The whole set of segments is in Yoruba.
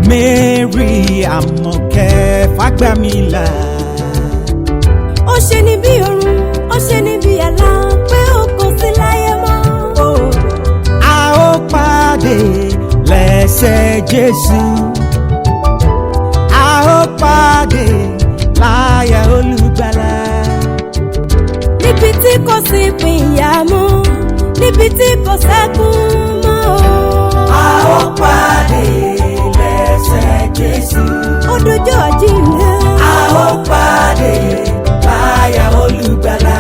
Mary Àmọ̀kẹ́ Fágbàmílà. Ó ṣe ní bí oorun, ó ṣe ní bí àlá pé ó kò sí láyé mọ́. A ó pàdé lẹ́sẹ̀ Jésù. A ó pàdé láyà Olùgbàlà. Níbi tí kò sí ìpínyà mọ́, níbi tí kò sẹ́kún mọ́. A ó pàdé lẹ́sẹ̀ Jésù. Ó dojú àjíǹde. A ó pàdé láyà Olùgbàlà.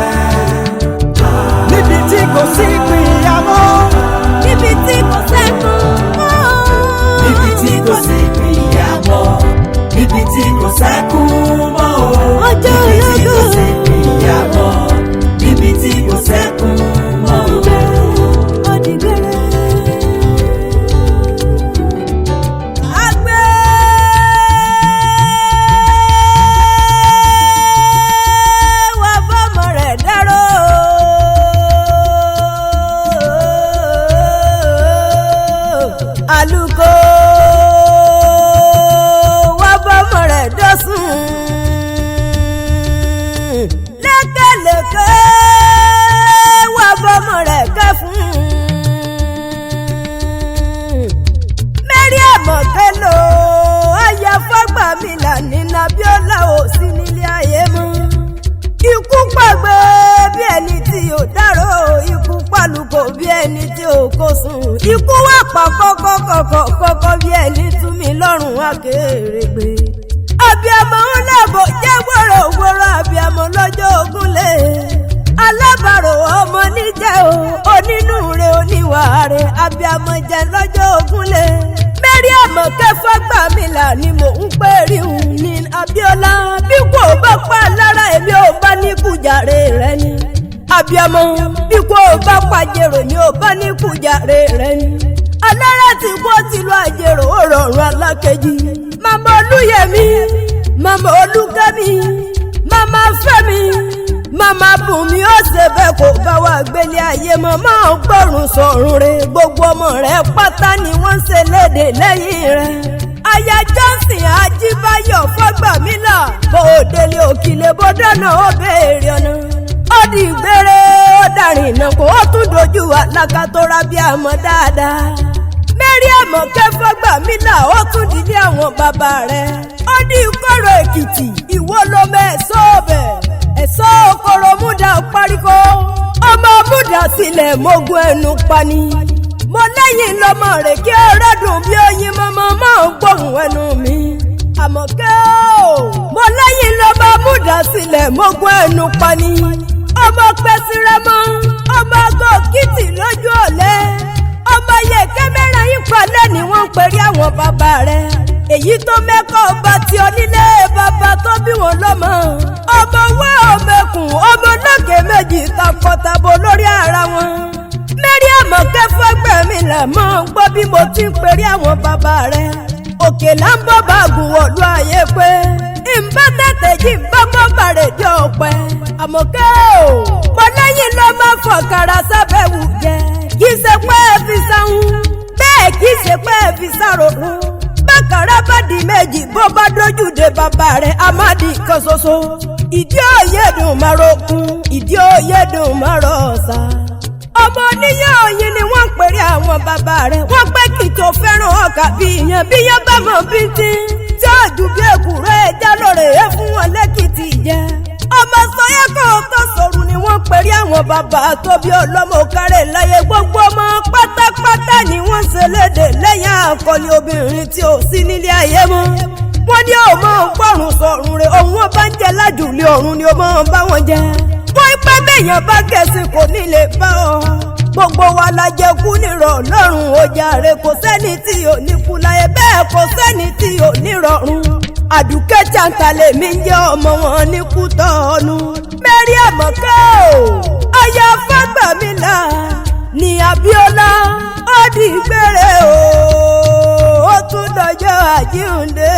Níbi tí kò sí ìpínyà mọ́. Níbi tí kò sẹ́kún mọ́. Níbi tí kò sí ìpínyà mọ́. Níbi tí kò sẹ́kún mọ́ o. Ọjọ́ Níbi tí kò ológo. sí ìpínyà mọ́. Níbi tí kò sẹ́kún mọ́ o. Ó di gbére. Àgbẹ̀ wá bọ́mọ rẹ̀ dárò. Àlùkò wá bọ́mọ rẹ̀ dọ́sùn. Lékelèké wá bọ́mọ rẹ̀ kẹ́fún. Mary Àmọ̀kẹ́ ló aya Fágbàmílà ní Nabiola ò sí nílé ayé mọ́. Ikú pàgbé bí ẹni tí ò dárò, ikú pàlùkò bí ẹni tí ò kó sùn. Ikú wà pa kọ́kọ́kọ́kọ́ kọ́kọ́ bí ẹni tú mi lọ́rùn akérègbè. Abiyamọ ńlábọ̀ jẹ́ wòròwòrò abiyamọ lọ́jọ́ ogúnlé. Alábàárò ọmọ níjẹ́ o, onínúure oníwàre, abiyamọ jẹ́ lọ́jọ́ ogúnlé. Mary Àmọ̀kẹ́ Fágbàmílà ni mò ń pè rí òun ní Abíọ́lá. Bí kò bá pa lára èmi ò bá ní kùjàre rẹ ni. Abiyamọ bí kò bá pàjẹrò ni ò bá ní kùjàre rẹ ni. Alára tí kò ti lọ àjẹrò ó rọrùn alákejì. Màmá Olúyẹmí, màmá Olúkẹ́mi, màmá Fẹ́mi, màmá Bùnmi ó ṣe bẹ́ẹ̀ kó bá wa gbélé ayé mọ́ máa ń gbọ́rùn sọ̀rùn re gbogbo ọmọ rẹ̀ pátá ni wọ́n ń ṣe léde lẹ́yìn rẹ̀. Aya Johnson Ajíbáyọ̀ Fágbàmílà bó o délé òkìlẹ̀ bó dáná ó béèrè ọ̀nà. Ó di ìgbére ó dàrin ìnàkó ó tún dojú àlàkà tó ra bí àmọ́ dáadáa. Mary Àmọ̀kẹ́ Fágbàmílà ó tún dílé àwọn bàbá rẹ̀. Ó ní Ìkọ̀rọ̀ Èkìtì ìwọ ló mẹ́ẹ̀sọ́ ọbẹ̀ ẹ̀sọ́ okoro múdà páríkó ọmọ múdà sílẹ̀ mógún ẹnu pani. Mo lẹ́yìn lọ́mọ rẹ̀ kí ọ̀rẹ́ dùn bí oyin mọ́mọ́ máa ń gbóhùn ẹnu mi. Àmọ̀kẹ́ o mo lẹ́yìn lọ́mọ múdà sílẹ̀ mógún ẹnu pani. Ọmọ pẹ́sìrẹ́mọ́ ọmọ agọ́ kìtì lójú ọ̀lẹ́ ọmọ yẹ̀kẹ́ mẹ́rin yín palẹ̀ ni wọ́n ń perí àwọn bàbá rẹ̀ èyí tó mẹ́kọ̀ ọba tí onílé bàbá tó bí wọn lọ́mọ ọmọ wá ọmọkùn ọmọ lókè méjì takọtabo lórí ara wọn. Mary Àmọ̀kẹ́ Fágbàmílà mọ́ ń gbọ́ bí mo ti ń perí àwọn bàbá rẹ̀ òkè là ń bọ́ báàgùn wọ̀lú ayé pé ìbá tètè jí bá mọ́ bàrẹ̀ dé ọ̀pẹ. Àmọ̀kẹ́ o mo lẹ́yìn ló máa fọ̀kàrà sábẹ́wù jẹ kì í ṣe pé ẹ fi sáhùn bẹ́ẹ̀ kì í ṣe pé ẹ fi sáròrò bákàrà bá di méjì bó bá dójú de bàbá rẹ̀ a má di kan ṣoṣo. Ìdí òye dùn máa rokun, ìdí òye dùn máa rọ̀ ọ̀sà. Ọmọ oníyàn oyin ni wọ́n ń pèrè àwọn bàbá rẹ̀ wọ́n pẹ́ kí tó fẹ́ràn ọkà bí ìyàn bí yẹn bá mọ̀ bí tí tí ó ju bí èkúrẹ́ ẹja lóore ẹ fún wọn lẹ́kìtì jẹ. Ọmọ sọyẹ́ kó tó sọ̀rọ̀ ni wọ́n ń pèrè àwọn bàbá tó bí ọlọ́mọ kárẹ̀ láyé gbogbo ọmọ pátápátá ni wọ́n ṣe léde lẹ́yìn àkọlé obìnrin tí ò sí nílé ayé mọ́. Wọ́n ní ó máa ń gbọ́rùn sọ̀rùn rẹ̀ òun ó bá ń jẹ lájùlé ọ̀run ni ó máa ń bá wọn jẹ. Wọ́n pẹ́ bẹ́yàn bá gẹ̀ẹ́sì kò ní lè bá ọ. Gbogbo wa la jẹ kú nírọ̀ lọ́rùn ojàre kò sẹ́ni tí ò ní kú láyé bẹ́ẹ̀ kò sẹ́ni tí ò ní rọ̀rùn. Àdùkẹ́ jàǹtà lèmi ń jẹ́ ọmọ wọn ní Kútọ́ọ̀nù. Mary Àmọ̀kẹ́ o aya Fágbàmílà ní Abíọ́lá ó di gbére o ó tún dọjọ́ àjíǹde.